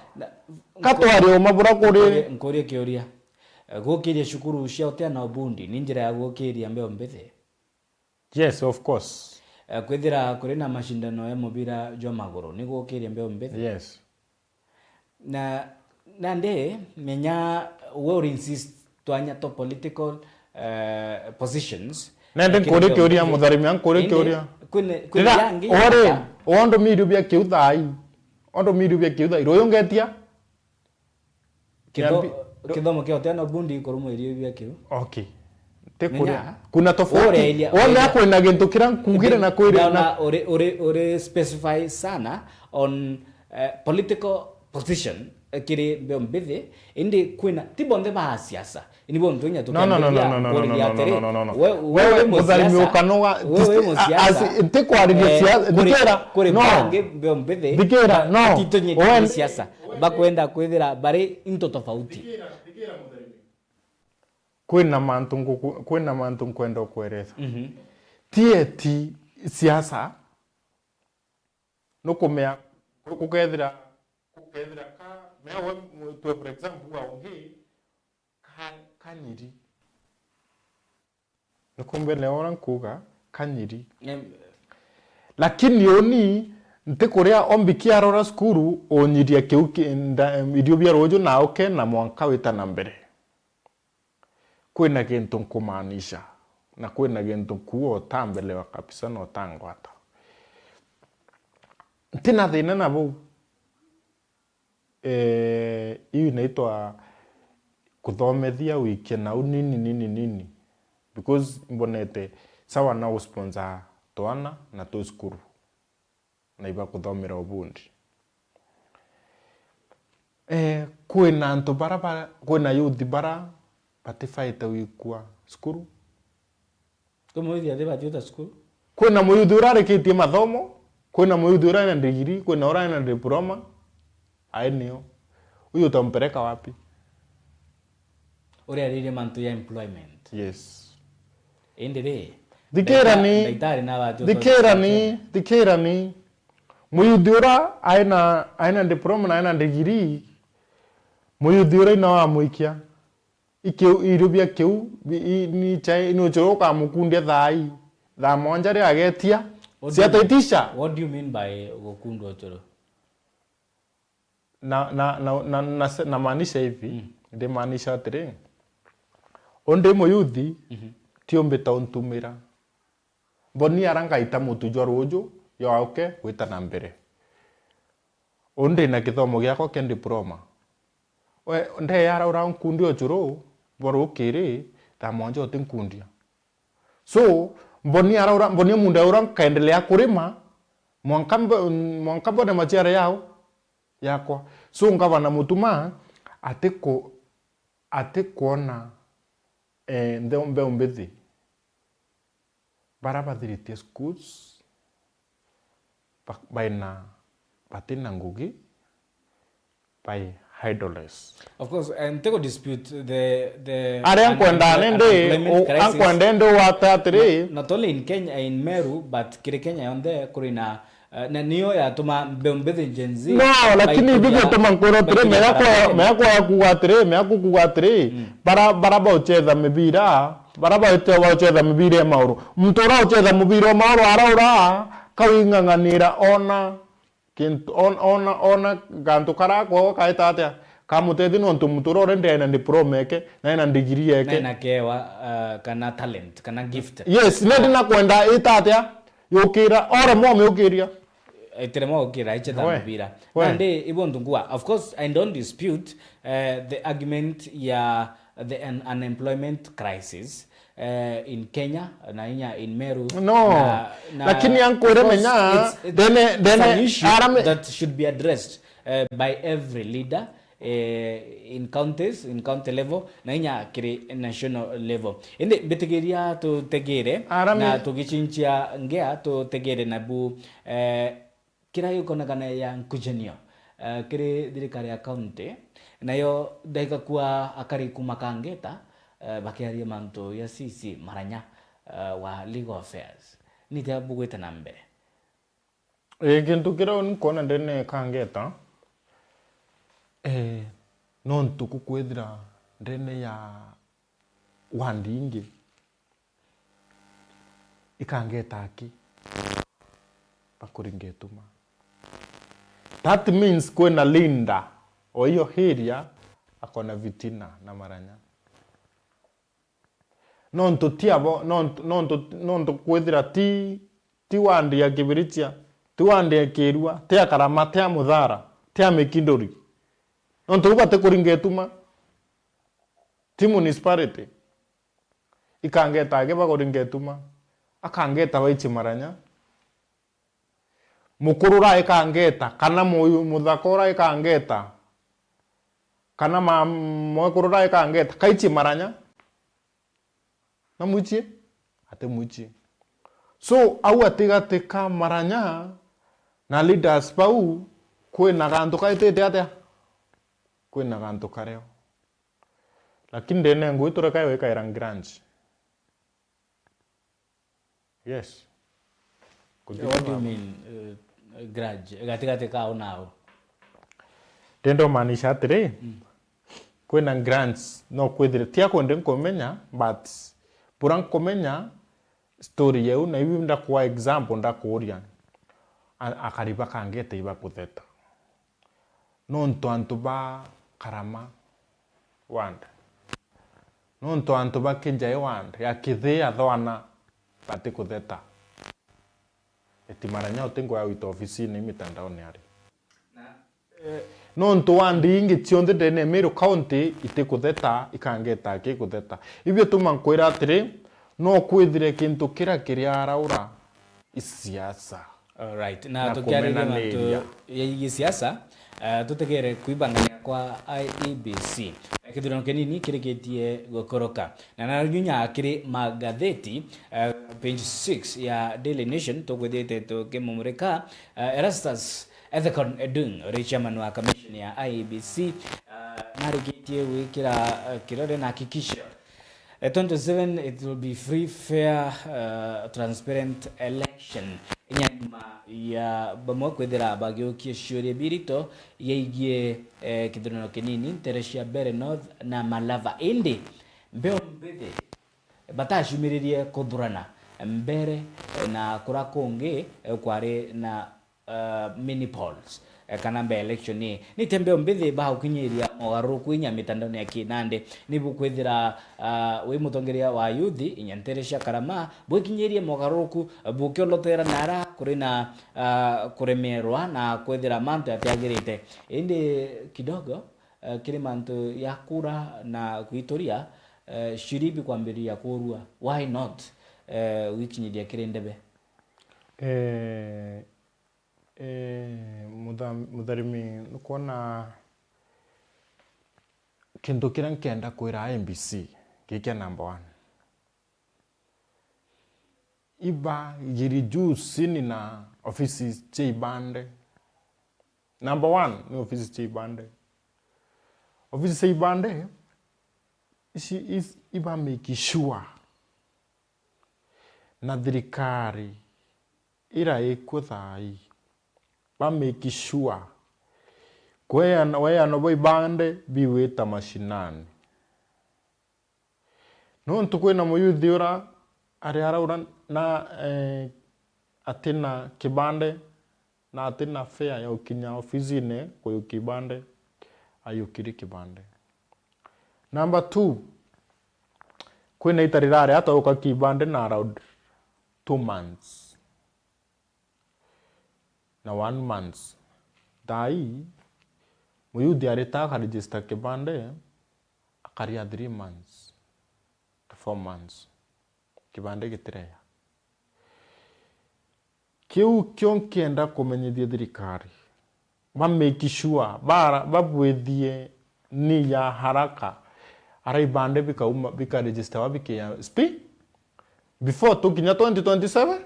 Katwari uma bura kuri. Nkurie kiuria. Eh, gukiria cukuru cia utia na ubundi ni njira ya gukiria mbeo mbithi? Yes, of course. Eh, kwithira kuri na mashindano ya mubira jwa maguru ni gukiria mbeo mbithi? Yes. Na nandi menya we uri insist twanya to political eh, positions. Nende nkuri kiuria, mutharimia, nkuri kiuria. Kwina kwina yangi ore, ondo miru bia kiu thai. Ondo miru bia kiu thai. Royo ngetia. Kitho-, kithomo kia uteana bundi ikurumwiria ibia kiu. Okay. Tikuria. Kuna tofauti. Wona kwina gintu kira nkugire na kwiri na uri, uri, uri specify sana on uh, political position eh, kiri mbeo mbithi, indi kwina ti bonthe ba siasa. Ini bonthe nya tukiambiriria kuriria atiri, wewe mutharimi ukanoga, ntikwariria siasa, thikira, kuri bangi mbeo mbithi, atitonye siasa. Bakwenda kwithira bari into tofauti. Kwina mantu nguku-, kwina mantu nkwenda ukwereza. Mhm. Ti eti siasa, nukumea, gukethira, gukethira ka, mea we, twe for example, wa ungi, ka, kanyiri. Nikumbe ne ora nkuga kanyiri. Em, lakini uni ntikuria ombi kiarora cukuru unyiria kiu ki-, nda-, irio bia ruju na uke na mwanka wita na mbere. Kwina gintu nkumaanisha na kwina gintu nkuuga utambelewa kabisa na utangwata. Ntina thina na bau. Eh, iu inaitwa kuthomethia wikie nau nini, nini, nini. Because mbonete sawa na usponsor twana na tu cukuru na iba kuthomera ubundi. Eh, kwina antu bara, bara, kwina youth bara batibaite wikua cukuru. Kwi muyuthi athi batiuta cukuru? Kwina muyuthi urarikitie mathomo, kwina muyuthi urari na degree, kwina urari na diploma. Ai nio. Huyu utampeleka wapi? Uriaririe mantu ya employment. Yes. Indi ri, thikirani, ndagitari na batiuta thikirani, thikirani. Muyuthi ura aina, aina diploma na aina degree, muyuthi ura ina wamwikia. Ikiu, irio bia kiu, bi-, i-, ni chai, ni uchuru ukamukundia thaa ii. Thaa mwanja ri agetia. What do you mean? Siataitisha. What do you mean by gukundwa uchuru? Na, na, na, na, na, se-, namaanisha hivi, mm, ndimaanisha atiri, undi muyuthi, mhm, tiumbi ta untumira. Mboni ara ngaita mutu jwa ruju, yauke gwita na mbere. Undi na kithomo giakwa kia diploma. We, ndeyara ura nkundia uchuru, bwa rukiri, thaa mwanja utinkundia. So, mboni araura, mboni munda ura nkaendelea kurima, mwanka mbo-, mwanka mbone maciara yao, yakwa. So, ngavana Mutuma, atiku-, atikwona, eh, ntheo-, mbeu mbithi. Bara bathiritie schools, ba-, baina, batina ngugi, bai idleness. Of course, eh, ntiku dispute the, the aria un-, nkwenda un-, nindi, unemployment u-, crisis. Ankwenda indi wate atiri. Not, not only in Kenya, in Meru, but kiri Kenya yonthe kuri na Eh, na niyo yatuma mbeu mbithi Gen Z. No, lakini ibi gituma nkwira atiri, mea kwa, mea kwa kuga atiri, mea kuga atiri, mm, bara, bara bauchetha mibira, bara baite bauchetha mibira ya mauru. Muntu ura uchetha mubira wa mauru araura, kau ing'ang'anira ona kintu, on-, ona, ona gantu karakwa kaita atia, kamutethi nontu muntu ura already aina diploma eke, na aina degree eke. Na aina kewa, eh, kana talent, kana gift. Yes, nandi nakwenda ita atia, yukira, ore mwa miukiria. Aitere mwa gukira, aiche ta mubira. We. Nandi, ibo ntu ngua. Of course, I don't dispute, eh, the argument ya the un-, unemployment crisis, eh, in Kenya, na inya in Meru. No. Na, na lakini ankwire menya, it's, it's, then, then, it's an issue ara me- that should be addressed. eh, by every leader, eh, in counties, in county level, na inya kiri national level. Indi mbitigiria tutegere Arami. na tugicinchia ngea tutegere nabu, eh, kira gikonekana ya nkujanio, eh, kiri thirikari ya county, nayo ndaigakua akari kuma Kangeta, eh, bakiaria mantu ya C C Maranya, eh, wa Legal Affairs. Nitia bugwite na mbere? Ii, gintu kiria uni nkwona ndene ya Kangeta, eh, nontu gukwithira ndene ya ward ingi, Ikangeta aki, bakuringa ituma. That means kwina leader o iyo area akona fitina na Maranya. Nontu ti abo, nontu, nontu, nontu kwithira ti, ti ward ya Kibirichia, ti ward ya Kirua, ti ya Karama, ti ya Muthara, ti ya Mikinduri. Nontu bau batikuringa ituma. Ti municipality. Ikangeta aki bakuringa ituma. Akangeta baichi Maranya. Mukuru ura ikangeta, kana mu-, muthaka ura ikangeta, kana ma-, mwekuru ura ikangeta, kaichi Maranya. Na mwichie? Ati mwichie. So, au atigati ka Maranya na leaders bau, kwina gantu kaitite atia? Kwina gantu kario. Lakini ndene ngui turekae wikaira grudge. Yes. What do you mean, uh, grudge? Gatigati kao nao? Ndenda umaanisha atiri, Mm. kwina grudge, no kwithire, ti akwendi nkumenya, but bura nkumenya story yeu, na iu ndakua example, ndakuuria, a-, akari ba Kangeta ibakutheta. Nontu antu ba Karama ward, nontu antu ba Kinjai ward, ya Kithii, Athwana, batikutheta. Eti Maranya uti ngwa ya gwita ofisine, i mitandaone ari. Eh, nontu ward ingi cionthe ndene ya Meru County itikutheta, Ikangeta aki ikutheta. Ibio tuma nkwira atiri, no kwithire kintu kiria kiri araura i siasa. Alright. Na Na tukiariria mantu kumenaniria. Yaigie siasa, eh, tutegere kwibangania kwa I E B C. Eh, kithurano kinini kirikitie gukuruka. Na nario nginya kiri magatheti, eh, page six ya Daily Nation, tukwithite tukimumurika, eh, Erastus Ethekon Edung, uri chairman wa commission ya I E B C, eh, narikitie gwikira, eh, kirore na hakikisho Eh, twenty twenty-seven, it will be free, fair, uh, transparent election. Inya nyuma ya bamwe kwithira bagiukia ciuria birito yaigie, eh, kithurano kinini ntere cia Mbeere North na Malava. Indi mbeu mbithi batacumiririe kuthurana Mbeere, eh, na kura kungi, eh, kwari na uh, mini polls, eh, kana by election ii. Ni te mbeu mbithi ba gukinyiria mogaruruku inya mitandaone ya kinandi. Ni bukwithira, uh, wi mutongeria wa youth inya ntere cia Karama, bwikinyirie mogaruruku, eh, bukiolotera nara kuri na, uh, kuremerwa na kwithira mantu jatiagirite. Indi kidogo, eh, kiri mantu ya kura na gwituria, eh, shiribi kwambiriria kurua. Why not, eh, gwikinyithia kiri ndebe? Eh, Eh, mutha-, mutharimi, nukwona kintu kiria nkenda kwira I E B C, giki kia number one. Iba giri juu sini na ofisi cia ibande. Number one ni ofisi cia ibande. Ofisi cia ibande, ici, is-, iba make sure na thirikari ira ikuo thaa ii, ba make sure kweana, weano bwa ibande biwita mashinani. Nontu kwina muyuthi ura ari araura na, eh, atina kibande, na atina fare ya gukinya ofisine kuyukia ibande, ayukiri kibande. Number two, kwina ita rirari atauka kibande na around two months na one month. Thaa ii, muyuthi arita akaregister kibande, akaria three months to four months. Kibande gitireya. Kiu kio nkienda kumenyithia thirikari. ba make sure, bara-, babwithie ni ya haraka, ara ibande bikauma, bikaregisterwa bikia speed, before tukinya twenty twenty-seven,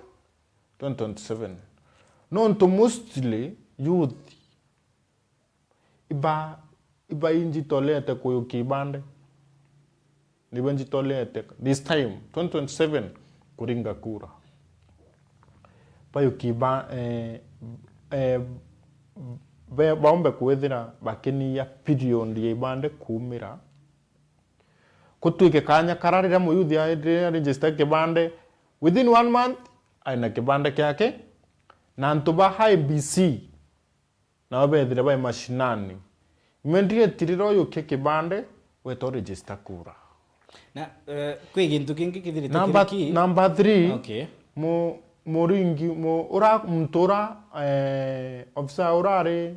twenty twenty-seven. Nontu mostly youth iba, iba injitolete kuyukia ibande. Nibo njitolete this time, twenty twenty-seven, kuringa kura. Bayukia iba-, eh, eh, be-, baumbe kwithira bakiniia period ya ibande kuumira. Kutwike kanya kara riria muyuthi a-, riria register kibande, within one month, aina kibande kiake, na antu ba I E B C nabo bethire bai mashinani. Immediately riria uyukia kibande, weta uregister kura. Na, eh, kwi gintu kingi kithirite Number, kiri ki? Number three, Okay. mu-, muringi, mu-, ura, muntu ura, eh, officer urari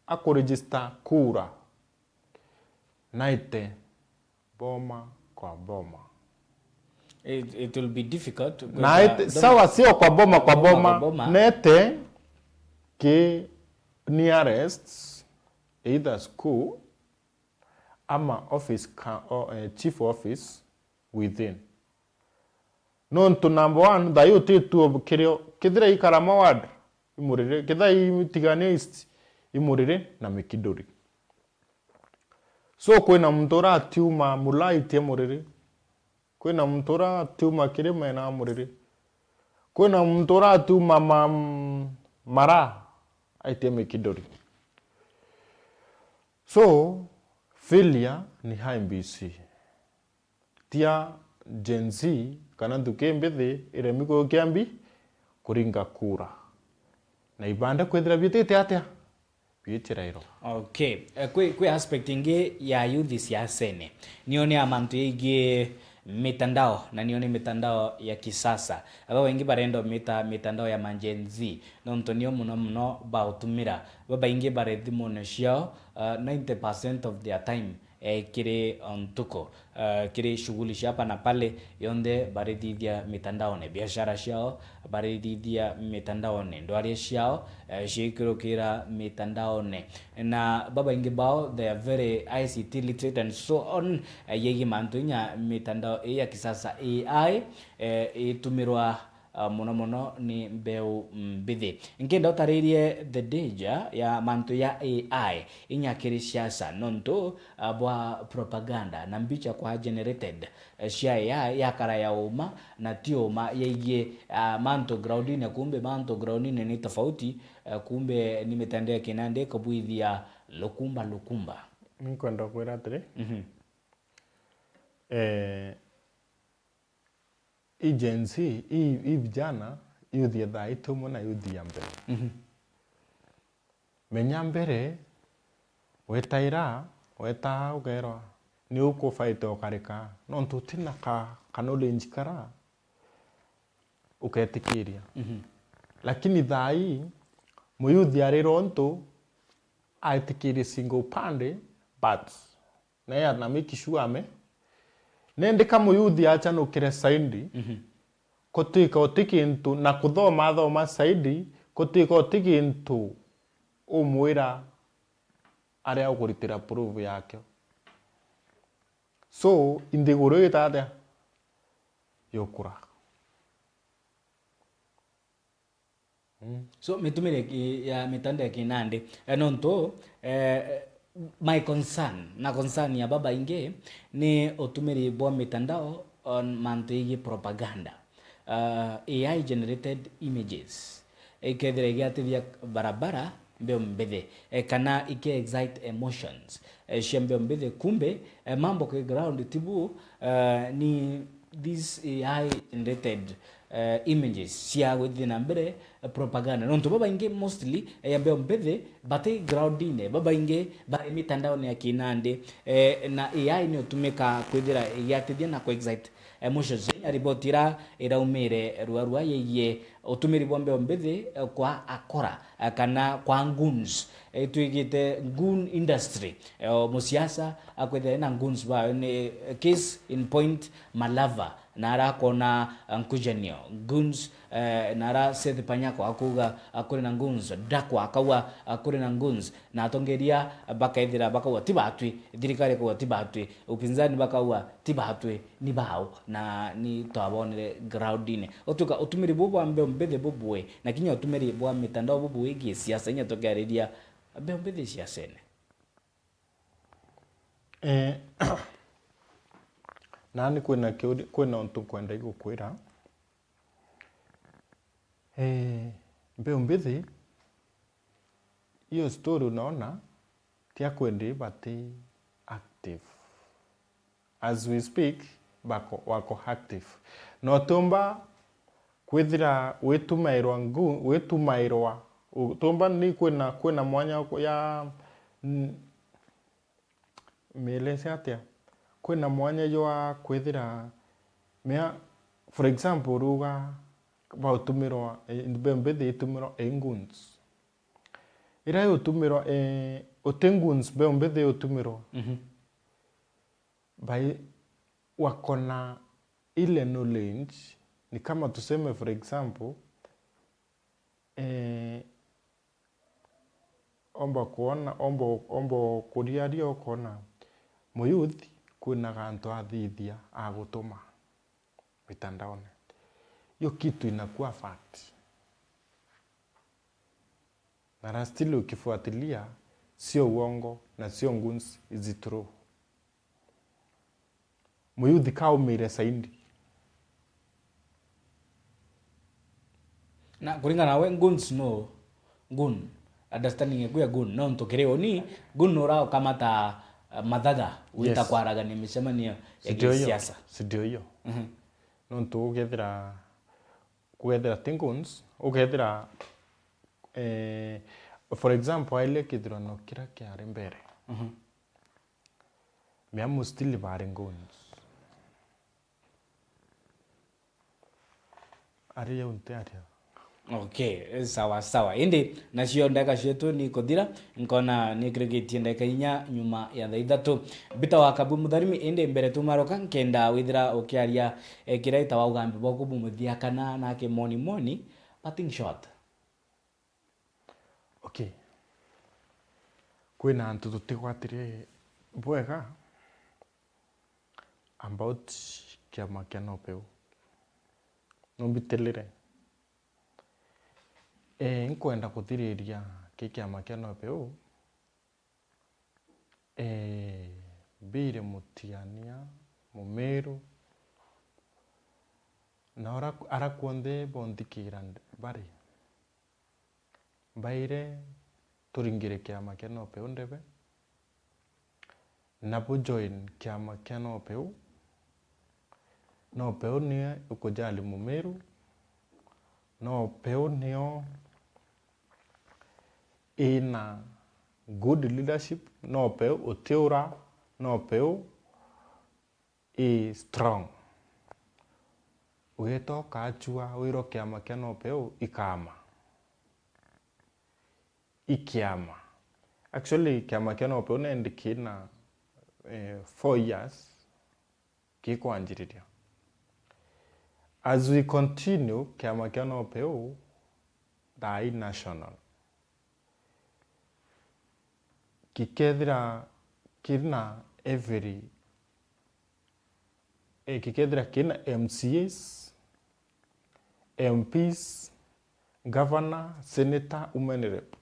akuregister kura, naite boma kwa boma. It, it will be difficult, Na kwenda ite, boma, sawa, sio kwa boma kwa boma kwa boma, boma. Nete ki nearest either school ama office ka-, o, eh, chief office within. Nontu number one, thayu utitue kirio, kethira i Karama ward, i Muriri, kethira i Tigania East, i Muriri na Mikinduri. So, kwina muntu uratiuma Mula aitie Muriri, kwina muntu uratiuma Kirima ena Muriri, kwina muntu uratiuma ma-, Mara aitie Mikinduri. So, failure ni I E B C. Tia Gen Z kana nthuki mbithi iremi kuyukia mbi kuringa kura. Na ibande kwithira biitite atia? Biitirairo. Okay. Eh, kwi, kwi aspect ingi ya youth siasene. Niyo ni ya mantu yaigie mitandao, na niyo ni mitandao ya kisasa. Aba baingi barenda umita mitandao ya ma Gen Z, nontu niyo muno muno bautumira. Babaingi bari thimune ciao, uh, ninety percent of their time, eh, kiri o ntuku, eh, kiri shughuli cia hapa na pale, yonthe barithithia mitandaone, biashara ciao barithithia mitandaone, ndwaria ciao, eh, ciikirukira mitandaone. Na babaingi bao, they are very I C T literate and so on, eh, yegie mantu inya mitandao ii ya kisasa, A I, eh, itumirwa ah, muno muno ni mbeu mbithi. Nkenda utaririe the danger ya mantu ya A I inya kiri siasa, nontu, ah, bwa propaganda na mbicha kwa generated, eh, cia A I yakara ya uma na ti uma yaigie, ah, mantu groundine, kumbe mantu groundine ni tofauti, eh, kumbe ni mitandao ya kinandi ikabwithia lukumba lukumba. Nkwenda kwira atiri, Mhm. eh, I Gen Z, i, i vijana, youth ya thaa ii ti umwe na youth ya mbere. Mhm. Menya mbere, wetaira, wetaa ukerwa, ni ukubaite ukarika, nontu utina ka, ka knowledge kara, uketikiria. Mhm. Lakini thaa ii, muyouth arirwa untu, aetikirie single upande, but naye ana make sure ame. Nindi ka muyuthi achanukire saidi, Mhm. kutwika uti kintu, na kuthoma athoma saidi, kutwika uti kintu umwira aria ukuritira proof yakio. So, inthiguru ita atia? Yukura. Mm. So, mitumire ki-, ya mitandao ya kinandi, eh, nontu, eh, my concern, na concern ya babaingi, ni utumiri bwa mitandao on mantu yegii propaganda. Uh, A I generated images. Ikethira igiatithia barabara, mbeu mbithi, eh, kana ike excite emotions, eh, cia mbeu mbithi, kumbe, eh, mambo kwi ground tibu, eh, ni these A I generated, eh, images cia gwithithia na mbere, eh, propaganda. Nontu babaingi mostly, eh, ya mbeu mbithi, bati groundine, babaingi bari mitandaone ya kinandi, eh, na A I ni utumika kwithira igiatithia na ku excite emotions. Inya riboti ira iraumire rua rua yegie utumiri bwa mbeu mbithi, eh, kwa akora, eh, kana kwa goons. Eh, twigite goon industry. Eh, o musiasa akwithira ena goons bawe ni, eh, case in point, Malava. Na ara akona, ah, nkujanio, goons, eh, na ara Seth Panyako akuuga, ah, kuri na goons, Ndakwa akauga, ah, kuri na goons, na atongeria bakaithira bakauga ti batwi, thirikari ikauga ti batwi, upinzani bakauga ti batwi, ni bao, na ni twabonere groundine. Utuka utumiri bu bwa mbeu mbithi bubui, na kinya utumiri bwa mitandao bubui igie siasa, inya tukiariria mbeu mbithi siasene. Eh, nani kwina kiuri-, kwina untu nkwenda igukwira. Eh, mbeu mbithi, hiyo story unaona, ti akwendi bati active. As we speak, bako, wako active. Na utiumba kwithira witumairwa ngu-, witumairwa, utiumba ni kwina, kwina mwanya ya, n-, Mielese atia? Kwina mwanya jwa kwithira mea, for example, uruga bautumirwa, eh, mbeu mbithi itumirwa i goons. Ira yutumirwa, eh, uti goons, mbeu mbithi yutumirwa. Mhm. Bai, wakona ile knowledge, ni kama tuseme, for example, eh, omba kwona, omba, omba kuriaria ukona muyouth kwina gantu athithia agutuma mitandaone. Hiyo kitu inakuwa fact. Na ra still ukifuatilia, sio uongo na sio goons, is true. Muyuthi kaumire saindi. Na kuringana nawe, goons no, goon, understanding yaku ya goon, nontu kiri uni, goon no uraukamata, uh, mathaga, wita Yes. kwaragania micemanio ya Si ndio hiyo? gisiasa. Si ndio hiyo? Mhm. Nontu ugethira, kugethira ti goons, ugethira, eh, for example, aile kithurano kira kiari mbere. Mhm. Miamu still bari goons. Ari au nti aria. Okay, sawa sawa. Indi nacio ndagika cietu ni kuthira, nkona ni kirikitie ndagika inya nyuma ya thaa ithatu. Peter wa Kabu Mutharimi, indi mbere tumaroka, nkenda withira ukiaria, eh, kiria itawa ugambi bwaku bumuthia kana na kimoni moni, parting shot. Okay. Kwina antu tutigwatire bwega about kiama kia NOPEU. Numbitirire. Eh, nkwenda kuthiriria ki kiama kia NOPEU. Eh, mbire mutigania, mumiru, na ora, ara kwonthe bonthikiira bari, mbaire turingire kiama kia NOPEU ndebe, na bu join kiama kia NOPEU. NOPEU nio ikujali mumiru, NOPEU nio ina good leadership, NOPEU utiura, NOPEU i strong. Ugeta ukachua wirwa kiama kia NOPEU ikama. I kiama. Actually, kiama kia NOPEU nendi kina, eh, four years gikwanjiriria. As we continue, kiama kia NOPEU thaa ii national. Gikethira kiri na every, eh, gikethira kiri na M C As, M Ps, governor, senator, women rep.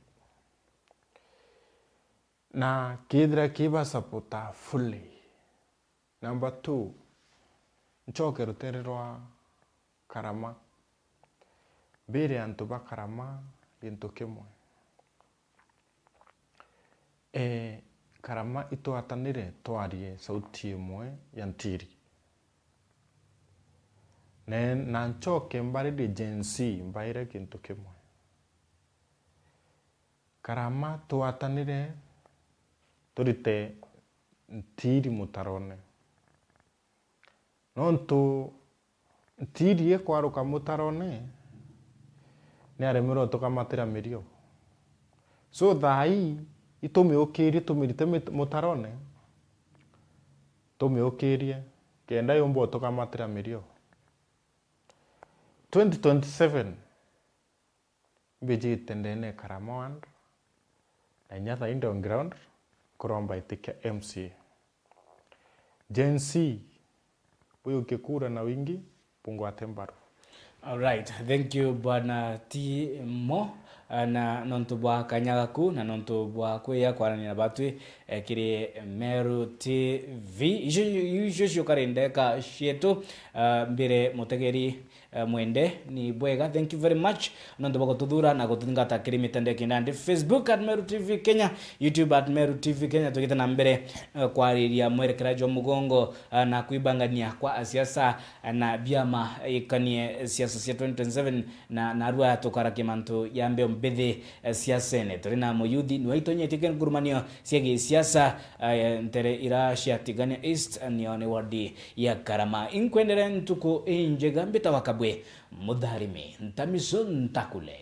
Na kethira kiba supporter fully. Number two, ncoke rutere rwa Karama. Mbire antu ba Karama gintu kimwe. Eh, Karama itwatanire twarie sauti imwe ya ntiri. Ne-, na ncoke mbaririe Gen Z mbaire gintu kimwe. Karama twatanire turite ntiri mutarone. Nontu ntiri ikwaruka mutarone, niaremirwe tukamatira mirio. So thaa ii, itumiukirie tumirite mit-, mutarone, tumiukirie, kenda yumba utukamatira mirio. twenty twenty-seven mbijite ndene Karama Ward, na inya thainde on ground kuromba iti kia M C A. Gen Z, buyukie kura na wingi, bungwate mbaru. Alright, thank you bwana Timo, ah, na nontu bwa kanya gaku na nontu bwa kwija kwarania na batwi, eh, kiri Meru T V. Icio, icio ciukari ndeka cietu, ah, mbire mutegeri, eh, mwende ni bwega. Thank you very much nontu bwa gututhura na gututhingata kiri mitandao ya kindandi, Facebook at Meru T V Kenya, YouTube at Meru T V Kenya. Tugite na mbere, eh, kwariria mwerekera jwa mugongo, eh, na kwibangania kwa asiasa, eh, na biama ikanie siasa cia twenty twenty-seven, na narua tukarakia mantu ya mbeo mbithi, eh, siasene. Turi na muyuthi niwe itonyetie kiri ngurumanio cia gisiasa, eh, ntere ira cia Tigania East, nio ni ward ya Karama. Inkwendere ntuku injega, mbitawa Kabwe Mutharimi, ntamiso ntakule.